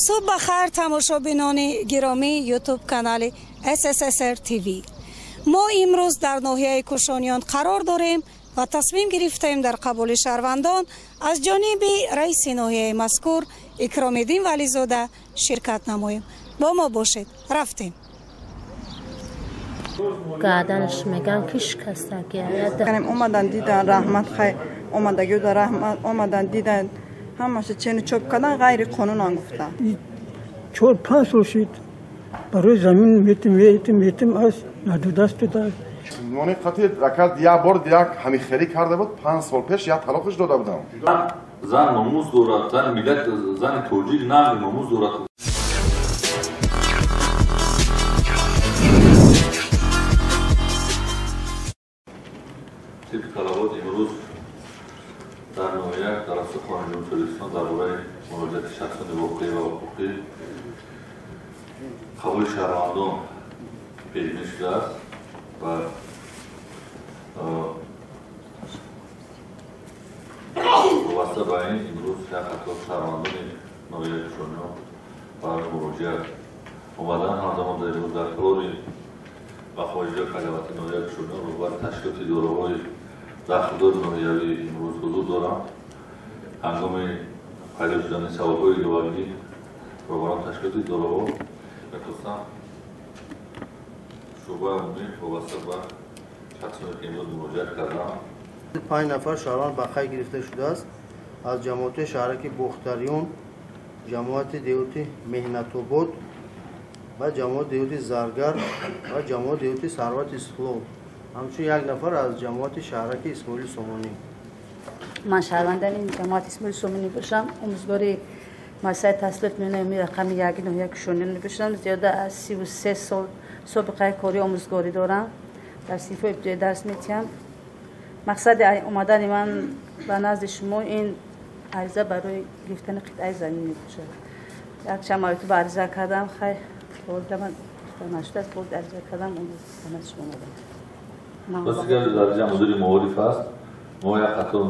Субҳ бахайр, тамошобинони гиромии ютуб канали СССР ТВ. Мо имрӯз дар ноҳияи Кушониён қарор дорем ва тасмим гирифтаем дар қабули шаҳрвандон аз ҷониби раиси ноҳияи мазкур Икромиддин Вализода ширкат намоем. Бо мо бошед. Рафтем. Гарданаш мегам ки шикастагӣ. Омадан дидан, раҳмат, хай омадагида раҳмат, омадан дидан, ҳамаша чену чоп кардан ғайри қонунан гуфтан. 4-5 сол шид барои замин метим метим метим аз надудаст дода. Мони қати ракат як бор як ҳамихелӣ карда буд, 5 сол пеш як талоқиш дода будам. Зан номус дорад, зани миллат, зани тоҷик нанги номус дорад. Тибқи талабот имрӯз дар ноҳия дар асоси қонуни Ҷумҳурии Тоҷикистон дар бораи муроҷиати шахсони воқеӣ ва ҳуқуқӣ қабули шаҳрвандон пешбинӣ шудааст ва вобаста ба ин имрӯз як қатор шаҳрвандони ноҳияи Кушониён барои муроҷиат омаданд. Ҳамзамон дар имрӯз дар толори мақоми калимати ноҳияи Кушониён роҳбари ташкилоти идораҳои дахлдори ноҳиявӣ имрӯз ҳузур доранд. Ҳангоми пайдо шудани саволҳои иловагӣ роҳбарон ташкилоти идораҳо мехостам шӯъбаи умумӣ вобаста ба шахсоне ки имрӯз муроҷиат карданд. 5 нафар шаҳрванд ба қайд гирифта шудааст аз ҷамоати шаҳраки Бохтариён, ҷамоати деҳоти Меҳнатобод ва ҷамоати деҳоти Заргар ва ҷамоати деҳоти Сарват Истиқлол, ҳамчунин 1 нафар аз ҷамоати шаҳраки Исмоили Сомонӣ. Ман шаҳрвандани ҷамоати Исмоили Сомонӣ бошам, омӯзгори муассисаи таҳсилоти миёнаи умумии рақами 1 ноҳияи Кушониён мебошам. Зиёда аз 33 сол собиқаи кори омӯзгорӣ дорам. Дар синфҳои ибтидоӣ дарс медиҳам. Мақсади омадани ман ба назди шумо ин ариза барои гирифтани қитъаи замин мебошад. Якчанд маротиба ариза кардам, хай нашудааст, боз ариза кардам, ба назди шумо омадам. Ростигар дар ҷа мудири маориф аст. Мо як қатор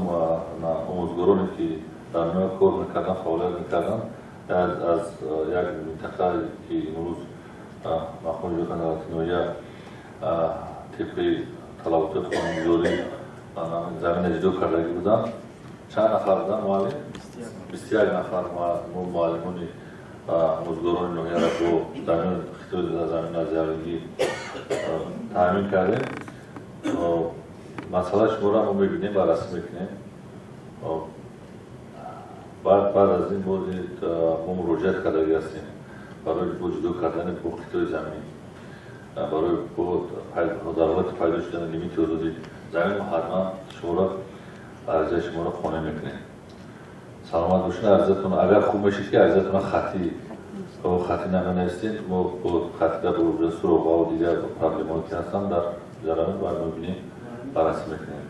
омӯзгороне ки дар ноҳия кор мекарданд, фаъолият мекарданд, аз як минтақа ки имрӯз мақоми иҷроияи давлати ноҳия тибқи талаботи қонунгузорӣ замина ҷудо кардагӣ буданд. Чанд нафар буданд муаллим? 21 нафар мо муаллимони омӯзгорони ноҳияро бо замин хитои замина зиёдагӣ таъмин кардем. Масъалаи шуморо мо мебинем, баррасӣ мекунем. Баъд аз ин боз мо муроҷиат кардагӣ ҳастем барои бо ҷудо кардани бо қитъои замин, барои дар ҳолати пайдо шудани лимити озоди замин мо ҳатман шуморо аризаи шуморо қонеъ мекунем. Саломат бошед. Аризатон агар хуб мешид ки аризатонро хатӣ наменависед, мо бо хатида бо суроғаҳо дигар проблемаҳое ки ҳастанд дар ҷараён бояд мебинем, баррасӣ мекунем.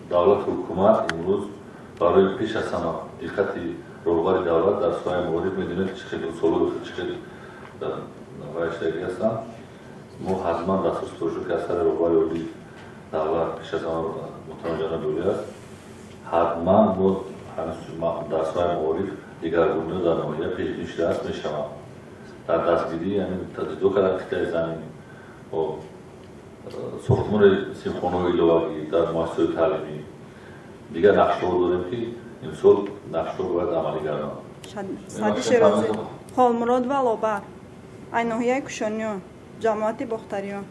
Давлату ҳукумат имрӯз барои пеш аз ҳама диққати роҳбари давлат дар соҳаи маориф медонед чӣ хел солҳои чӣ хел вайшдагӣ ҳастанд. Мо ҳатман дастур супоришо ки аз сари роҳбари олии давлат пеш аз ҳама муҳтарам ҷаноби олӣ аст, ҳатман бо дар соҳаи маориф дигаргуниҳо дар ноҳия пешбинӣ шудааст мешаванд. Дар дастгирӣ ҳамин ҷудо кардани қитъаи замин, сохтмони синфхонаҳои иловагӣ дар муассисаҳои таълимӣ, дигар нақшаҳо дорем ки имсол нақшаҳо бояд амалӣ гарданд. Сади Шерозӣ, Холмурод ва Лобар, ай ноҳияи Кушониён, ҷамоати Бохтариён.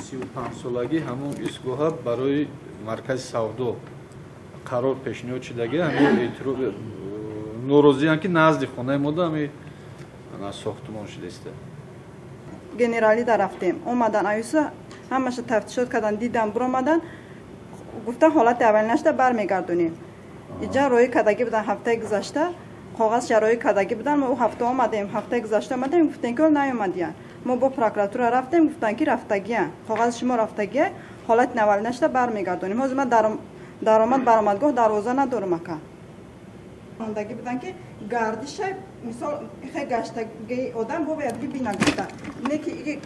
35-солагӣ ҳамон истгоҳа барои маркази савдо қарор пешниҳод шудагӣ, ҳамин норозиянд ки назди хонаи мода ҳамин сохтмон шудааст. Генералида рафтем, омадан аюса ҳамаша тафтишот кардан, дидан, биромадан, гуфтан ҳолати аввал нашуда бармегардонем. Иҷа роӣ кардагӣ будан ҳафтаи гузашта, коғазша роӣ кардагӣ будан, мо ӯ ҳафта омадем, ҳафтаи гузашта омадем, гуфтем ки наомадиян. Мо бо прокуратура рафтем, гуфтан ки рафтагиян, коғази шумо рафтагия, ҳолати аввал нашуда бармегардонем. Ҳозир ман даромад баромадгоҳ дарвоза надорам ака. Мондагӣ будан ки гардиша мисол хе гаштаги одам бо бояд бибина гуфта. Не ки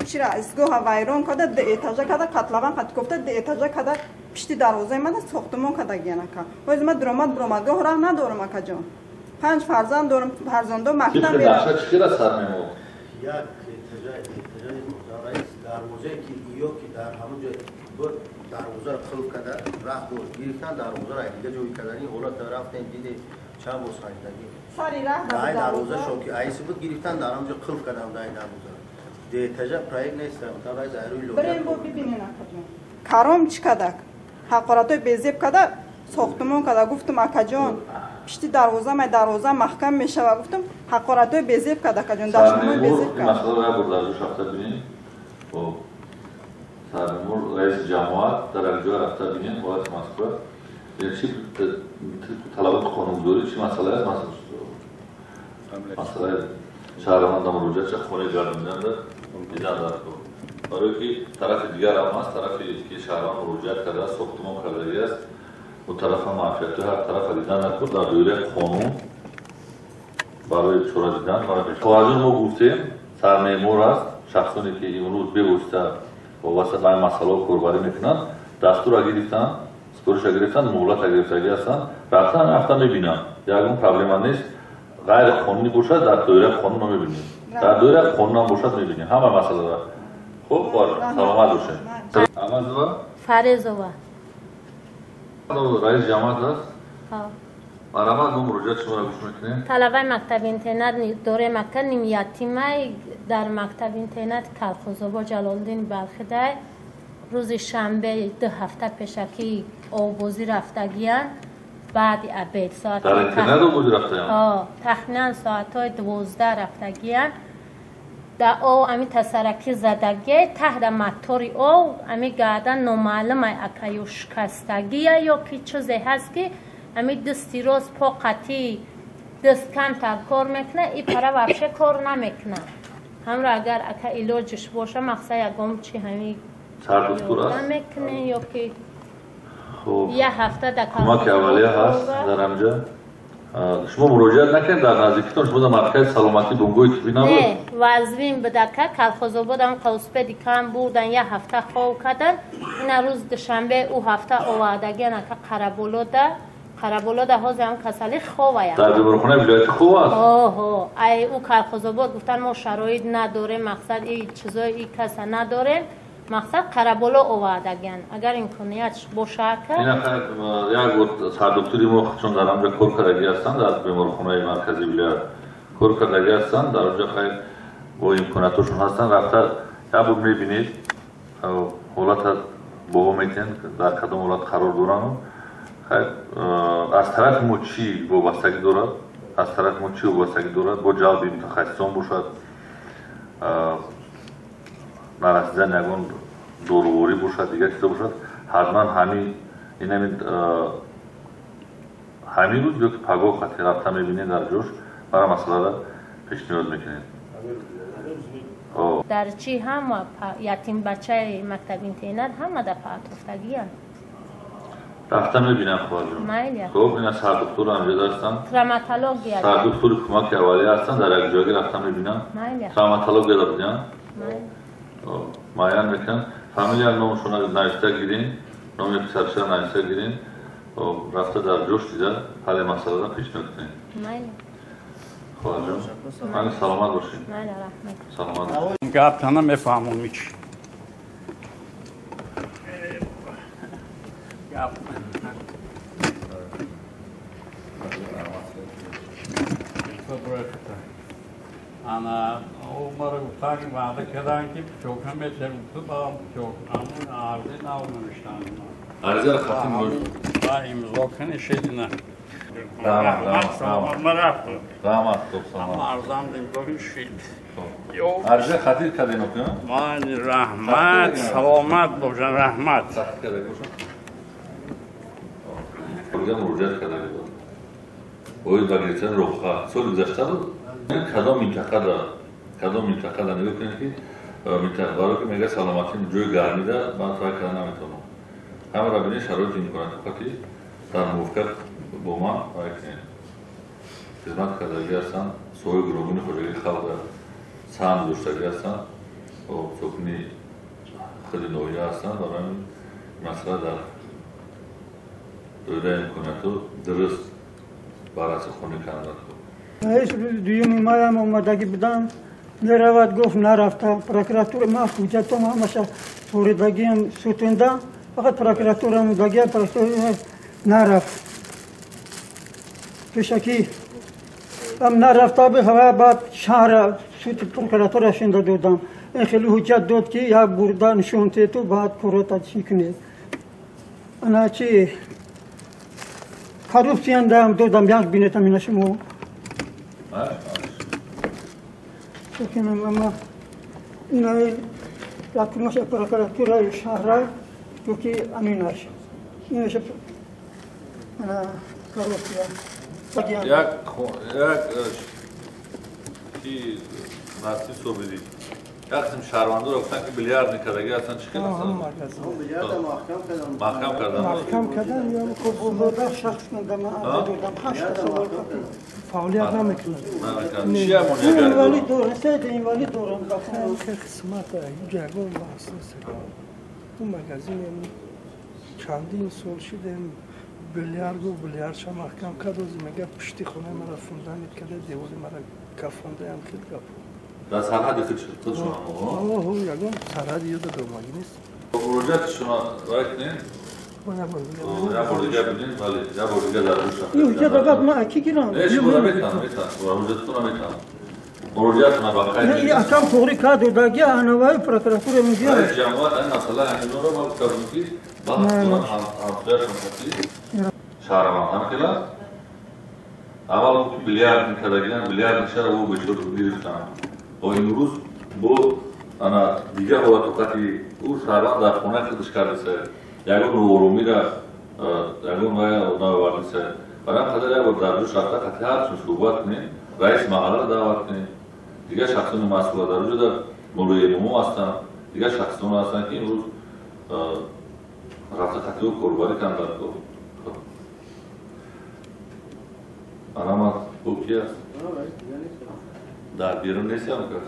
чира истгоҳа вайрон карда, ду этажа карда, котлован қат кофта, ду этажа карда, пишти дарвозаи мана сохтмон кардагиян ака. Ҳозир ман даромад баромадгоҳ раҳ надорам акаҷон. 5 фарзанд дорам, фарзандо мактаб мераванд. Чӣ хела сар мемод? Як этажаи раис дарвозае ки ё ки дар ҳамон ҷой буд, дарвозаро қулф карда, раҳ буд, гирифтан дарвозаро дигар ҷой кардани ҳолат рафтем, дидем чанд бор санҷидагӣ. Сари раҳ дарвоза шоки айси буд, гирифтан дар ҳамон ҷо қулф кардам дар дарвозаро. Этажа проект нест, раис айрӯи лоиҳа. Бирем бо бибинен акаҷон. Каром чӣ кадак? Ҳақоратҳои безеб када, сохтумон када. Гуфтум акаҷон, пишти дарвоза май дарвоза маҳкам мешава. Гуфтум ҳақоратҳои безеб када акаҷон, дашномои безеб када. Масъаларо як бор дар ҷош рафта бинем. Хоб сармемор раиси ҷамоат дар як ҷоя рафта бинем ҳолати мазкура. Чи талаботи қонунгузорӣ чи масъала аст? Масъалаи шаҳрванда муроҷиат ча хонаи гардониданда дидан дар кор. Барое ки тарафи дигар ҳам аст, тарафе ки шаҳрванд муроҷиат кардааст, сохтумон кардагӣ аст, бо тарафа манфиатҳои ҳар тарафа дидан накор дар доираи қонун барои чора дидан. Хоҳарҷон, мо гуфтем сармеъмор аст, шахсоне ки имрӯз бевосита вобаста ба ин масъалаҳо корбарӣ мекунанд, дастурро гирифтанд, супориша гирифтанд, муҳлата гирифтагӣ ҳастанд, рафтан рафта мебинанд. Ягон проблема нест. Ғайриқонунӣ бошад, дар доираи қонун мо мебинем. Дар доираи қонун ҳам бошад мебинем ҳама масъаларо. Хуб, хоҳарҷон, саломат бошед. Аҳмадова? Фарезова. Раиси ҷамоат аст? Марҳамат, мо муроҷиати шуморо гӯш мекунем. Талабаи мактаби интернат дораи мактаб нимятимай дар мактаби интернат Калхозобод Ҷалолиддини Балхидай рӯзи шанбе 2 ҳафта пешакӣ оббозӣ рафтагиянд. Баъди обед соат дар интернат оббозӣ рафтаянд? Тахминан соатҳои 12 рафтагиянд. Да ов ами тасаракӣ задагия, таҳда матори ов ами гардан номаълумай ака ё шикастагия ё ки чизе ҳаст ки ами дасти рост по қатӣ даст камтар кор мекунад, и пара вообще кор намекунад. Ҳамро агар ака илоҷиш боша, мақсад ягон чи ҳами сардухтур аст мекунем ё ки як ҳафта дар кӯмаки аввалия ҳаст дар ҳамҷа. Шумо муроҷиат накунед дар наздикитон, шумо дар маркази саломатӣ бунгоҳи тиббӣ набуд? Не, вазвин будака Калхозобод ам велосипеди кам бурдан, як ҳафта хов кардан. Ина рӯз душанбе ӯ ҳафта овардагиан ака Қараболода. Қараболода ҳозир ҳам касалӣ ховая. Дар беморхонаи вилоятӣ хов аст? Оҳо, ай ӯ Калхозобод гуфтан мо шароит надорем, мақсад и чизои и каса надорем. Мақсад Қараболо овардагиан. Агар имконият боша ака. Ина як бор сардухтури мо чун дар ҳамҷа кор кардагӣ ҳастанд, дар беморхонаи марказии вилоят кор кардагӣ ҳастанд, дар онҷа хайр бо имкониятҳошон ҳастанд, рафта як бор мебинед, ҳолата баҳо метиҳанд, дар кадом ҳолат қарор доранд. Хайр, аз тарафи мо чӣ вобастагӣ дорад? Аз тарафи мо чӣ вобастагӣ дорад? Бо ҷалби мутахассисон бошад, нарасидани ягон доруворӣ бошад, дигар чизо бошад, ҳатман ҳамин рӯз ё ки пагоҳ хати рафта мебинед дар ҷош, бара масъаларо пешниҳод мекунед. Дар чӣ ҳама ятимбачаи мактаби интернат ҳама дар паҳтофтагиянд. Рафта мебинам хоҳарҷон. Хуб, ина сардухтур ҳамҷода ҳастанд. Травматология. Сардухтури кӯмаки аввалия ҳастанд, дар як ҷойгӣ рафта мебинам. Травматологияда будиям. Муайян мекунанд. Фамилия номашонро нависта гирин, номи писарчаро нависта гирин. Рафта дар ҷош дида ҳалли масъаларо пешниҳод кунед. Хоҳарҷон, ман саломат бошед. Саломат бошед. Гаптана мефаҳмам ҳеч. Ана умар гуфтан ваъда карданд ки пучока метавон ба пучок ҳамун арзи нав навиштанд. Арзиро хатм ва имзо кунед шедина. Раҳмат, хуб, саломат. Арзам имзо шид. Арзия хатир кардем окна? Ман раҳмат, саломат бошад, раҳмат. Сахт карда бошад. Муроҷиат карда буд. Оид ба гирифтани роҳха соли гузашта буд. Кадом минтақада нигоҳ кунед ки барои ки мега саломатӣ ҷои гармида ман фай карда наметавонам. Ҳамаро бинед шароити имкониятҳо ки дар мувофиқат бо ман вай кунед. Хизмат кардагӣ ҳастанд, соҳаи гуногуни хоҷагии халқ саҳм гузоштагӣ ҳастанд, сокини худи ноҳия ҳастанд. Барои ҳамин масъала дар доираи имкониятҳо дуруст баррасӣ хонӣ карданд. Раис рӯзи дуюми майам омадагӣ будам, меравад гуфт нарафта. Прокуратура ман ҳуҷҷатом ҳамаша воридагиам сутунда, фақат прокуратура мудагия, прокуратура нарафт. Пешакӣ ам нарафта баъд шаҳра суд прокуратура шинда додам. Ин хеле ҳуҷҷат дод ки як бурда нишон тету баъд корота чӣ кунед. Ана чи коррупсияндам додам, як бинетам ина шумо. Ама ина якумаша прокуратураи шаҳра гуфт ки аминаш. Инаша ана коррупсия. Як ки насиб собидӣ. Як қисм шаҳрвандоро гуфтанд ки билярд мекардаги ҳастанд, чӣ хел ҳастанд? Маҳкам кардан. Маҳкам кардан ё шахс фаъолият намекунад. Чи инвалид дорам, се инвалид дорам. Қисмат ҷагон баҳс нест. Ӯ магазин чандин сол шидем билярду билярдша маҳкам кард, ози мега пушти хонаи мара фундамент карда, девори мара кафондаям хел гап. Дар сарҳади худшон? Ягон сарҳади ёда домагӣ нест. Муроҷиати шумо рай кунед? Як бор дига бинед, бале, як бор дига дар гӯш. Ин ҳуҷҷатро гап ман ки гирам? Не, шумо наметавонам, метавонам. Муроҷиататонро метавонам. Муроҷиатона ба қайд. Не, акам тоғри кард додаги, анаваи прокуратура мегӯяд. Раиси ҷамоат ин масъала ҳаминро ман гуфтам ки баҳс дорам ҳамсояшон кати шаҳрванд ҳам хел аст. Аввал гуфт ки билярд мекардагиан, билярд шаро ӯ бечора гирифтанд. То имрӯз бо ана дигар ҳолату қати ӯ шаҳрванд дар хонаи худаш кардаса, ягон нооромира, ягон наовардиса. Барои ҳам қадар як бор дар ҷӯш рафта қати ҳарчун суҳбат кунем, раиси маҳалларо даъват кунем, дигар шахсони масъула дар оҷо дар молои имомо ҳастанд, дигар шахсон ҳастанд ки имрӯз рафта қати ӯ корбарӣ кунанд дар кор. Анамат ӯ ки аст? Дар берун нест ям кас?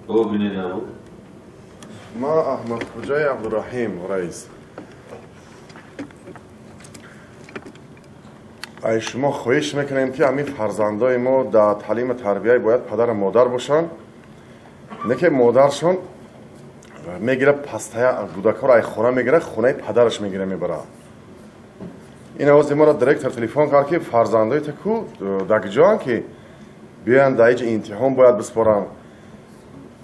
О, бинед набуд. Ма Аҳмадхуҷаи Абдураҳим, раис. Ай шумо хоҳиш мекунем ки ҳамин фарзандои мо дар таълиму тарбия бояд падару модар бошанд. Не ки модаршон мегирад пастая кӯдакҳоро ай хона мегирад, хонаи падараш мегирад мебарад. Ин овози моро директор телефон кард ки фарзандои ту ку дар куҷоанд ки биёянд дар иҷ имтиҳон бояд биспоранд.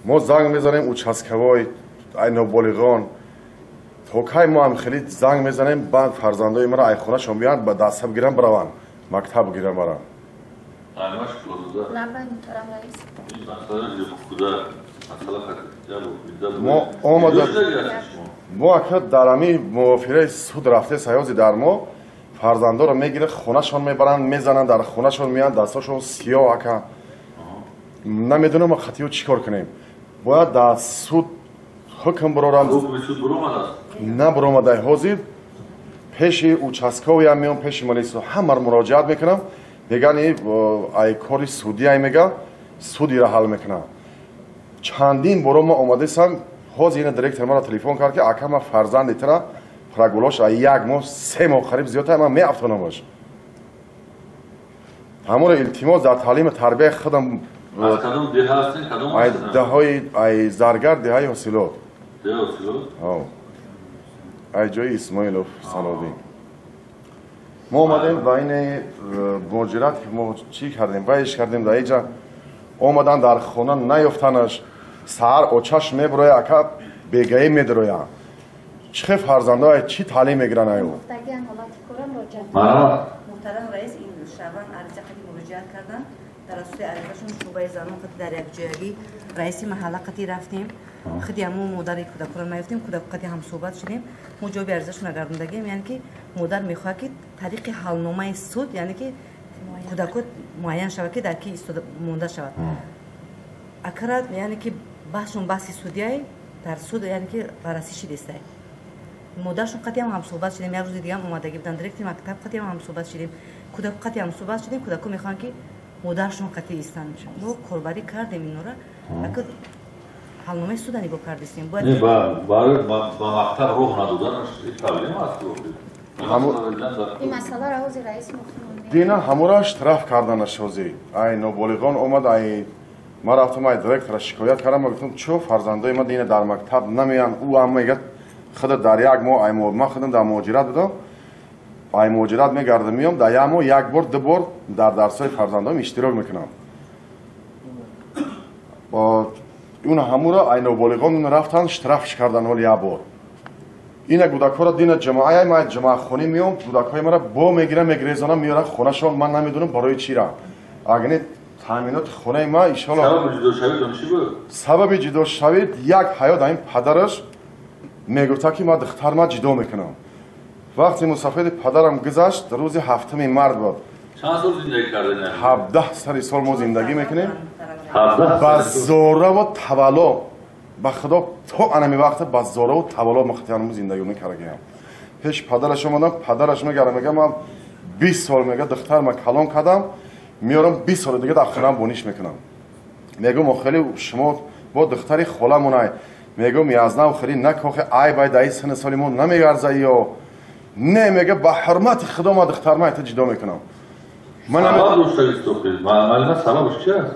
Мо занг мезанем участковой ай ноболиғон. То кай мо ҳам хеле занг мезанем, баъд фарзандои маро ай хонашон биёянд, ба дастаб гиранд бираванд, мактаб гиранд баранд. Мо омада мо ака дар ҳамин мувофираи суд рафте саёзи дар мо фарзандоро мегиранд, хонашон мебаранд, мезананд, дар хонашон меянд, дастошон сиёҳ ака. Намедонам мо қатиё чӣ кор кунем. Бояд дар суд ҳукм бурорам. На буромадай ҳозир пеши участковиям меом, пеши милисо ҳамаро муроҷиат мекунам. Меган ай кори судияй мега, судиро ҳал мекунам. Чандин боро мо омадесам, ҳозир ина директор маро телефон кард ки ака ман фарзанди тира прогулош ай як моҳ, се моҳ қариб зиёдтар ман меафтонамаш. Ҳаморо илтимос дар таълиму тарбияи худам. Аз кадом деҳа ҳастед? Кадом ай деҳаи ай Заргар, деҳаи Ҳосилот. Деҳаи Ҳосилот? Ҳо. Ай ҷои Исмоилов Салодин. Мо омадем ба ин муҳоҷират, мо чӣ кардем, вайш кардем дар иҷа. Омадан дар хона наёфтанаш, саҳар очаш мебуроя, ака бегаӣ медуроя. Чӣ хел фарзандо чӣ таълим мегиранд аю? Муҳтарам раис, ин шаҳрванд ариза қати муроҷиат карданд. Дар асоси аризашон шӯъбаи занон қати дар якҷоягӣ раиси маҳалла қати рафтем. Худи ҳамон модари кӯдакро наёфтем, кӯдак қати ҳамсӯҳбат шудем. Мо ҷавоби аризашон нагардондагем, яъне ки модар мехоҳад ки тариқи ҳалномаи суд, яъне ки кӯдакҳо муайян шавад ки дар ки истода монда шавад. Акара яъне ки баҳсшон баҳси судияй дар суд, яъне ки баррасӣ шидестай. Модаршон қати ҳам ҳамсӯҳбат шудем, як рӯзи дигаам омадагӣ буданд. Директори мактаб қати ҳам ҳамсӯҳбат шудем, кӯдакҳо қати ҳамсӯҳбат шудем. Кӯдакҳо мехоҳанд ки модаршон қати истанд. Мо корбарӣ кардем инора. Ака ҳалномаи суда нигоҳ кардистем. Не, ба мактаб роҳ надоданаш проблема аст. Ин масъаларо ҳозир раис мухтимон. Дина ҳамура штраф карданаш ҳозир. Ай ноболиғон омад, ай ман рафтам ай директора шикоят кардам, ман гуфтам чо фарзандои ман дина дар мактаб намеянд. Ӯ ҳам мегӯяд худа дар як моҳ ай ман худам дар муҳоҷират будам. Ай муҳоҷират мегардам меом, дар як моҳ як бор, ду бор дар дарсҳои фарзандоам иштирок мекунам. Он ҳамура ай ноболиғон рафтан штрафш кардан ҳол як бор. Ина кӯдакҳоро дина ҷамоаи ман ҷамоахонӣ меом, кӯдакҳои маро бо мегирам, мегрезонам, меорам хонашон, ман намедонам барои чира. Агар таъминоти хонаи ман иншоалло. Сабаби ҷудошавитон чӣ буд? Сабаби ҷудошавӣ як ҳаёт ҳамин падараш мегуфта ки ман духтар ман ҷудо мекунам. Вақте мусафиди падарам гузашт, рӯзи 7 март буд. Чанд сол зиндагӣ кардед? 17 сари сол мо зиндагӣ мекунем. Ба зораву тавалло, ба худо то анами вақта ба зораву тавалло мо хатиянмо зиндагӣ мекардагиам. Пеш падараш омадам, падараш мегара мега ман 20 сол мега духтар ман калон кардам, меорам 20 соли дига дар хонам бониш мекунам. Мегӯм охели шумо бо духтари холамонай. Мегӯм язнав хели накохе айб ай даи сини соли мо намегарза ё не мега ба ҳурмати худо ман духтар ман ҷудо мекунам. Сабаб доштагист маълума сабабаш чи аст?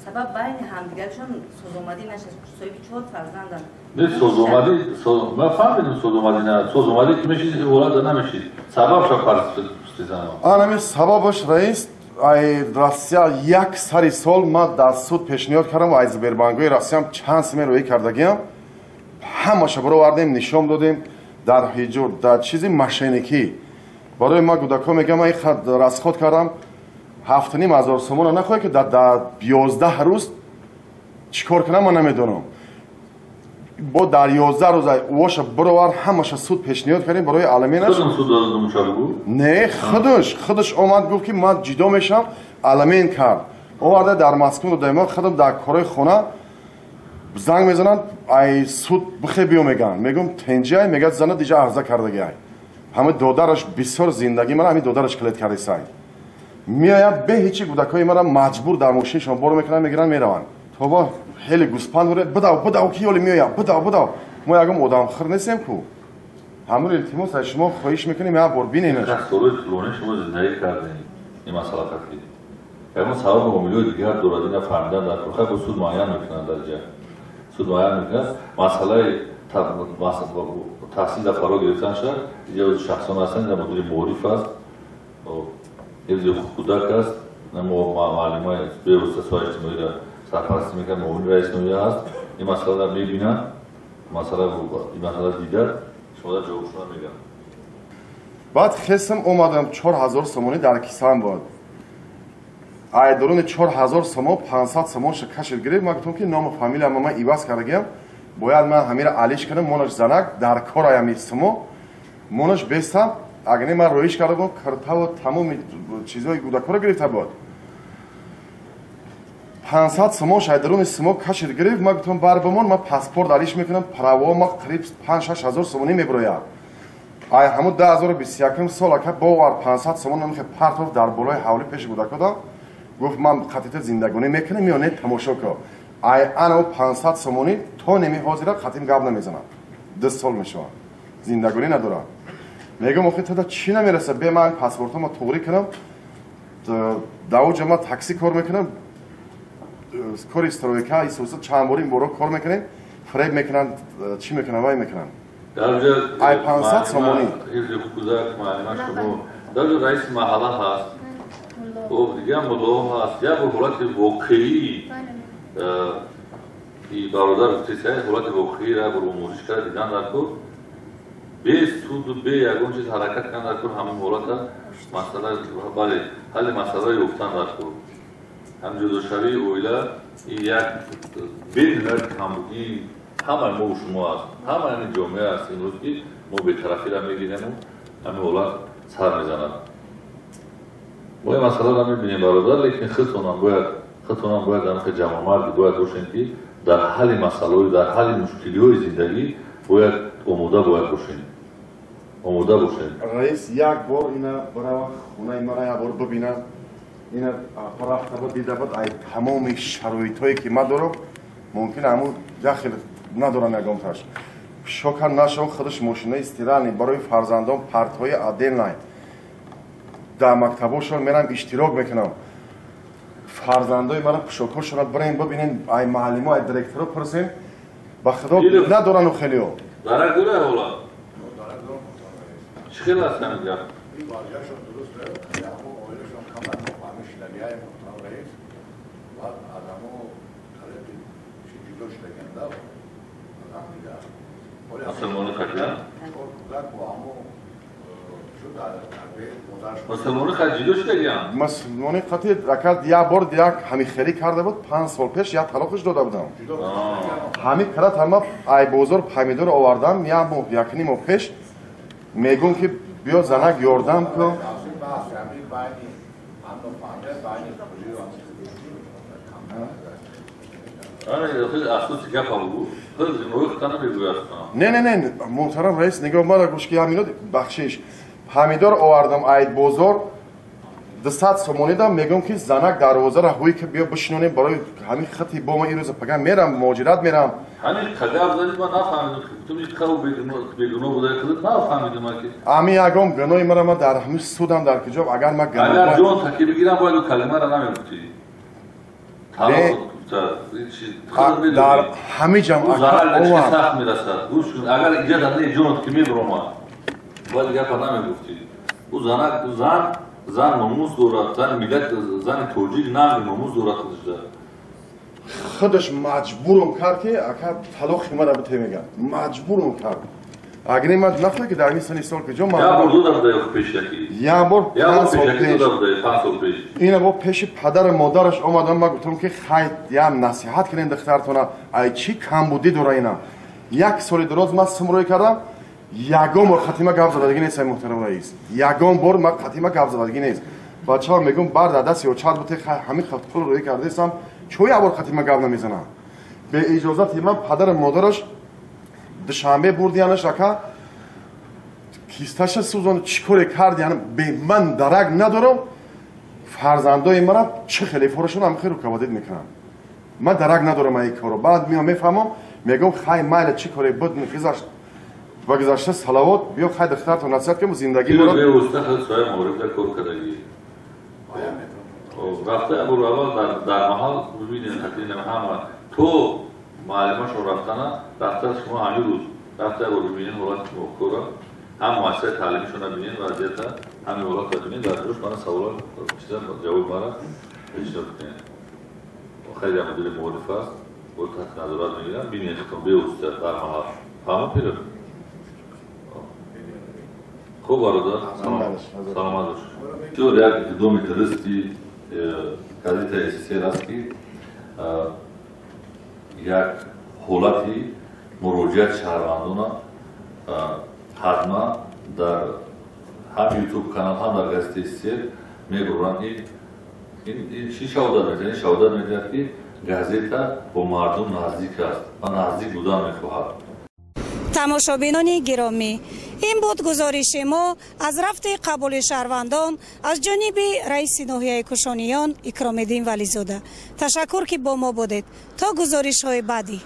Сабаб байни ҳамдигаршон созомадӣ нашаст. Соҳиби 4 фарзанданд. Не созомадӣ, ман фаҳмидам созомадӣ на. Созомадӣ ки мешид ҳолат намешид. Сабабша фарз. Анами сабабаш раис ай Россия як сари сол ман дар суд пешниҳод кардам ва аз Сбербанкҳои Россиям чанд симе рӯӣ кардагиам. Ҳамаша баровардем, нишон додем дар ҳиҷур, дар чизи мошенникӣ. Барои ман кӯдакҳо мегӯям ман ин расход кардам 7,5 ҳазор сомона нахоҳе ки дар 11 рӯз чӣ кор кунам ман намедонам. Бо дар 11 рӯз ӯоша баровар ҳамаша суд пешниҳод кардем барои алименаш. Не, худаш омад гуфт ки ман ҷудо мешавам, алимент кард. Оварда дар Москва додаем, ман худам дар корҳои хона занг мезананд, ай суд бихе биё мегӯянд. Мегӯям тенҷиай, мегӯяд зана диҷа арза кардагиай. Ҳама додараш бисёр зиндагӣ мара ҳамин додараш клет кардисай. Меояд бе ҳечи кӯдакҳои мара маҷбур дар мошинашон бор мекунанд, мегиранд, мераванд. Тоба хеле гӯспанд буре, бидав, бидав ки ёли меояд, бидав, бидав. Мо ягон одамхӯр нестем ку. Ҳамун илтимос аз шумо хоҳиш мекунем як бор биненаш. Солҳои тӯлонӣ шумо зиндагӣ кардем ин масъала қатъӣ. Ягон сабаби омилиҳои дигар дорад, ина фаҳмидан дар кор. Хай суд муайян мекунанд дар ҷа. Суд муайян мекунад. Масъалаи таҳсил дар фаро гирифтан шуд. Иҷа шахсон ҳастанд, дар мудири маориф аст, ҳифзи ҳуқуқи кӯдак аст, муаллимаи бевосита соҳаи иҷтимоиро сарпарастӣ мекунад, муовини раиси ноҳия аст. Ин масъаларо мебинанд, ин масъала дидад, шумо дар ҷавобшона мегӯянд. Баъд хестам омадам 4000 сомонӣ дар кисаам буд. Ай дуруни 4000 сомон 500 сомонша кашид гирифт. Ман гуфтам ки ному фамилияма ман иваз кардагиам, бояд ман ҳамира алиш кунам, монаш занак дар кор аями сумо, монаш бестам. Агар не ман роиш карда будам, киртаву тамоми чизҳои кӯдакҳоро гирифта буд. 500 сомон шайдаруни сумо кашид гирифт. Ман гуфтам бар бимон, ман паспорт алиш мекунам, право ма қариб 5-6 ҳазор сомонӣ мебирояд. Ай ҳамун 2021 сол ака бовар 500 сомон намехе партов дар болои ҳавлӣ пеши кӯдакҳо дод. Гуфт ман қатита зиндагонӣ мекунам ё не тамошо кун. Ай ана 500 сомонӣ то неми ҳозира қатим гап намезанам. 2 сол мешавад. Зиндагонӣ надорам. Мегӯям охи тада чӣ намерасад? Бе ман паспортама туғрӣ кунам, давоҷа ман такси кор мекунам, кори стройка исоса чанд бори ин боро кор мекунем, фреб мекунанд, чӣ мекунанд, вай мекунанд. Ай 500 сомонӣ. Ҳифзи ҳуқуқ муаллима шумо дар ҷо раиси маҳалла ҳаст, хуб дигар муддао ҳаст. Як бор ҳолати воқеӣ бародар гуфтед, ҳолати воқеиро бор омӯзиш карда дидан дар кор, бе суду бе ягон чиз ҳаракат кардан дар кор, ҳамон ҳолата масъала бале ҳалли масъаларо ёфтан дар кор. Ҳам ҷудошавии оила ин як бениҳоят камбудии ҳамаи мо шумо аст, ҳамаи ҳамин ҷомеа аст имрӯз ки мо бетарафиро мегирему ҳамин ҳолат сар мезанад. Мо ин масъаларо мебинем бародар, лекин худтонам бояд ҳамхел ҷамъомарди бояд бошем ки дар ҳалли масъалаҳои дар ҳалли мушкилиҳои зиндагӣ бояд омода бояд бошем. Омода бошем. Раис як бор ина барава хонаи мара як бор бибинад, ина рафта буд дида буд, ай тамоми шароитҳое ки ман дорам мумкин ҳамун як хел надорам ягонташ. Пишока нашав, худаш мошинаи стиральный барои фарзандон партҳои отдельный. Дар мактабошон мерам иштирок мекунам. Фарзандои мара пишокҳошонро бирем бибинем, ай муаллимо, ай директоро пурсем, ба худо надорану хелио. Дарак дора ҳола? Чӣ хел аст ҳамин гап? Мусулмони хатия? Мусулмони хат ҷудо шудагиам? Мусулмони хати ака як бор як ҳамихелӣ карда буд, 5 сол пеш як талоқш дода будам. Ҳамин карат ҳама ай бозор помидор овардам, як моҳ, якним моҳ пеш мегӯм ки биё занак ёрдам кун. Не, не, не, муҳтарам раис, нигоҳ мара гӯш ки ҳамино бахшиш. Помидор овардам ай бозор 200 сомонӣ дам, мегӯм ки занак дарвозаро ҳуй ки биё бишинонем барои ҳамин хати бо ма ирӯза пага мерам, муҳоҷират мерам. Ҳамин қадар задӣ ман нафаҳмидам, ту ин бегуноҳ буда худат нафаҳмидам ки. Ҳамин ягон гуноҳи мара ман дар ҳамин судам дар киҷоб агар ман гуноҳ агар ҷон таки бигирам бояд ӯ калимаро намегуфтӣ. Дар ҳамин ҷам сахт мерасад. Гӯш кун, агар иҷоза не ҷонат ки мебаромад, бояд гапа намегуфтӣ. Ӯ занак, ӯ зан, зан номус дорад, зани миллат, зани тоҷик нанги номус дорад худашда. Худаш маҷбурум кард ки ака талоқи мара бите мегӯяд. Маҷбурум кард. Агар не ман нахоҳ ки дар ин сани сол ки ҷо ман як бор дода буда ё пеш яки? Як бор 5 сол пеш. Дода буда 5 сол пеш. Ина бо пеши падару модараш омадам, ман гуфтам ки хай ям насиҳат кунем духтартона, ай чӣ камбудӣ дора ина. Як соли дароз ман сумрӯй кардам, ягон бор хатима гап задагӣ нест, ай муҳтарам раис. Ягон бор ман хатима гап задагӣ нест. Бачаҳо мегӯм бар дар даст ё чад бute хай ҳамин пул рӯй кардесам, чо як бор хатима гап намезанам. Бе иҷозати ман падару модараш душанбе бурдиянаш ака кисташа сӯзон чӣ коре кардиян бе ман дарак надорам. Фарзандои мара чӣ хеле форашон ҳам хеле руководит мекунам. Ман дарак надорам ай коро. Баъд меом мефаҳмам, мегӯм хай майла чӣ коре буд гузашт ва гузашта салавот биё хай духтартон насиҳат кунем зиндагӣ моро. Бевосита худ соҳаи маориф дар кор кардагӣ. Рафта абур аввал дар маҳал бибинед хатинам ҳама то муаллимашон рафтана рафта шумо ҳамин рӯз рафта абур бибинед ҳолати кора ҳам муассисаи таълимишонро бибинед вазъията ҳамин ҳолатро бибинед дар рӯш мана саволо чиза ҷавоб мара пешниҳод кунед. Хеле мудири маориф аст, бо таҳти назорат мегирам, бибинед худтон бевосита дар маҳал. Фаҳмо пиров? Хуб бародар, саломат бош. Бисёр як иқдоми дурусти газетаи СССР аст ки як ҳолати муроҷиати шаҳрвандона ҳатман дар ҳам ютуб канал ҳам дар газетаи СССР мебуранд. Ин чӣ шаҳодат медиҳад? Ин шаҳодат медиҳад ки газета бо мардум наздик аст ва наздик будан мехоҳад. Тамошобинони гиромӣ, ин буд гузориши мо аз рафти қабули шаҳрвандон аз ҷониби раиси ноҳияи Кушониён Икромиддин Вализода. Ташаккур ки бо мо будед. То гузоришҳои баъдӣ.